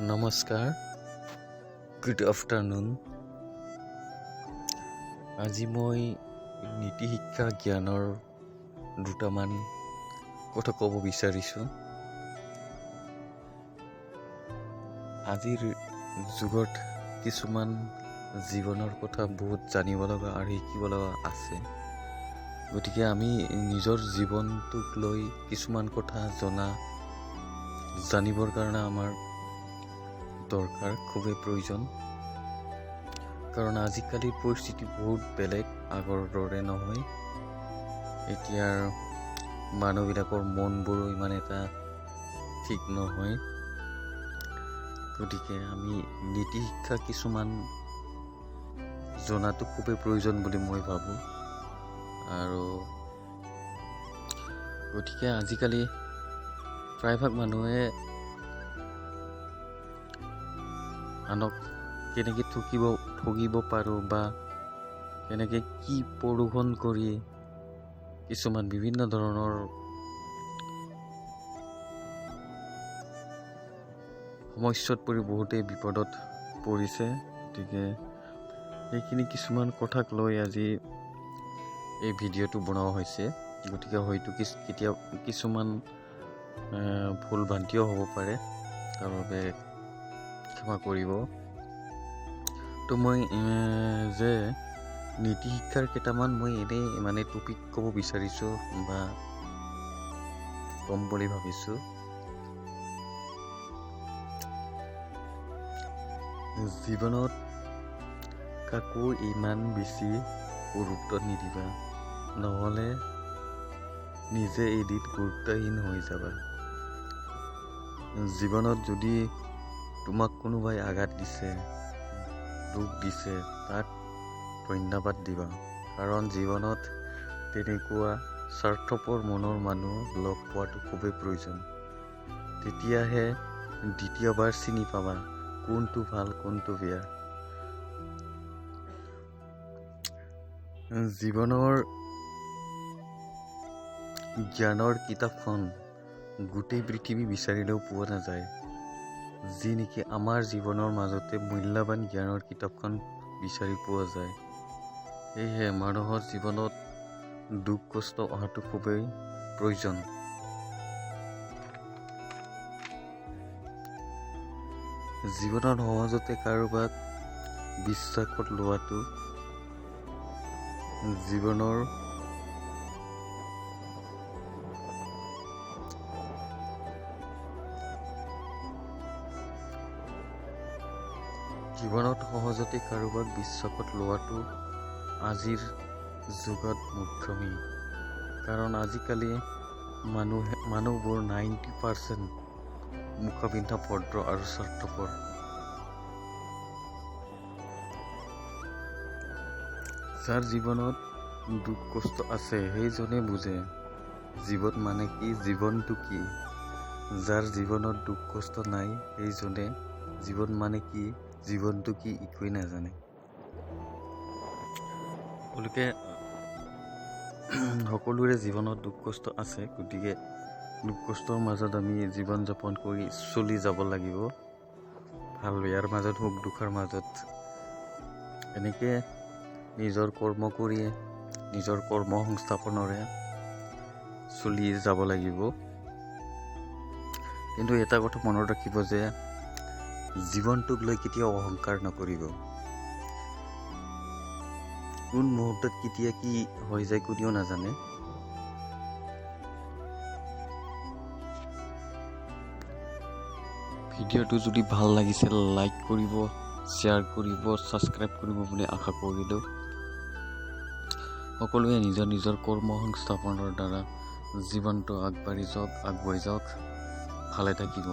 নমস্কাৰ, good afternoon. আজি মই নীতি শিক্ষা জ্ঞানৰ দুটামান কথা ক'ব বিচাৰিছোঁ। আজিৰ যুগত কিছুমান জীৱনৰ কথা বহুত জানিব লগা আৰু শিকিব লগা আছে। গতিকে আমি নিজৰ জীৱনটোক লৈ কিছুমান কথা জানিবৰ কাৰণে আমাৰ দৰকাৰ, খুবেই প্ৰয়োজন। কাৰণ আজিকালিৰ পৰিস্থিতি বহুত বেলেগ, আগৰ দৰে নহয়। এতিয়াৰ মানুহবিলাকৰ মনবোৰো ইমান এটা ঠিক নহয়। গতিকে আমি নীতি শিক্ষা কিছুমান জনাটো খুবেই প্ৰয়োজন বুলি মই ভাবোঁ। আৰু গতিকে আজিকালি প্ৰায়ভাগ মানুহে আনক কেনেকৈ ঠগিব পাৰোঁ বা কেনেকৈ কি প্ৰদূষণ কৰি কিছুমান বিভিন্ন ধৰণৰ সমস্যাত পৰি বহুতেই বিপদত পৰিছে। গতিকে সেইখিনি কিছুমান কথাক লৈ আজি এই ভিডিঅ'টো বনোৱা হৈছে। গতিকে হয়তো কেতিয়া কিছুমান ভুল ভ্ৰান্তিও হ'ব পাৰে, তাৰ বাবে ক্ষমা কৰিব। তো মই যে নীতি শিক্ষাৰ কেইটামান মই এনেই মানে টপিক ক'ব বিচাৰিছোঁ বা ক'ম বুলি ভাবিছোঁ। জীৱনত কাকো ইমান বেছি গুৰুত্ব নিদিবা, নহ'লে নিজে এদিন গুৰুত্বহীন হৈ যাবা। জীৱনত যদি তোমাক কোনোবাই আঘাত দিছে, দুখ দিছে, তাক ধন্যবাদ দিবা। কাৰণ জীৱনত তেনেকুৱা স্বাৰ্থপৰ মনৰ মানুহ লগ পোৱাটো খুবেই প্ৰয়োজন। তেতিয়াহে দ্বিতীয়বাৰ চিনি পাবা কোনটো ভাল কোনটো বেয়া। জীৱনৰ জ্ঞানৰ কিতাপখন গোটেই পৃথিৱী বিচাৰিলেও পোৱা নাযায়, যি নেকি আমাৰ জীৱনৰ মাজতে মূল্যৱান জ্ঞানৰ কিতাপখন বিচাৰি পোৱা যায়। সেয়েহে মানুহৰ জীৱনত দুখ কষ্ট অহাটো খুবেই প্ৰয়োজন। জীৱনত সহজতে কাৰোবাক বিশ্বাসত লোৱাটো জীৱনৰ সহজতে কাৰোবাক বিশ্বাসত লোৱাটো আজিৰ যুগত মূৰ্খামি। কাৰণ আজিকালি মানুহবোৰ 90% মুখা পিন্ধা ভদ্ৰ আৰু স্বাৰ্থপৰ। যাৰ জীৱনত দুখ কষ্ট আছে সেইজনে বুজে জীৱন মানে কি, জীৱনটো কি। যাৰ জীৱনত দুখ কষ্ট নাই সেইজনে জীৱন মানে কি, জীৱনটো কি একোৱেই নাজানে। গতিকে সকলোৰে জীৱনত দুখ কষ্ট আছে। গতিকে দুখ কষ্টৰ মাজত আমি জীৱন যাপন কৰি চলি যাব লাগিব, ভাল বেয়াৰ মাজত, সুখ দুখৰ মাজত। এনেকৈ নিজৰ কৰ্ম কৰি নিজৰ কৰ্ম সংস্থাপনেৰে চলি যাব লাগিব। কিন্তু এটা কথা মনত ৰাখিব যে জীৱনটোক লৈ কেতিয়াও অহংকাৰ নকৰিব। কোন মুহূৰ্তত কেতিয়া কি হৈ যায় কোনেও নাজানে। ভিডিঅ'টো যদি ভাল লাগিছে লাইক কৰিব, শ্বেয়াৰ কৰিব, ছাবস্ক্ৰাইব কৰিব বুলি আশা কৰিলোঁ। সকলোৱে নিজৰ নিজৰ কৰ্ম সংস্থাপনৰ দ্বাৰা জীৱনটো আগবাঢ়ি যাওক, আগুৱাই যাওক, ভালে থাকিব।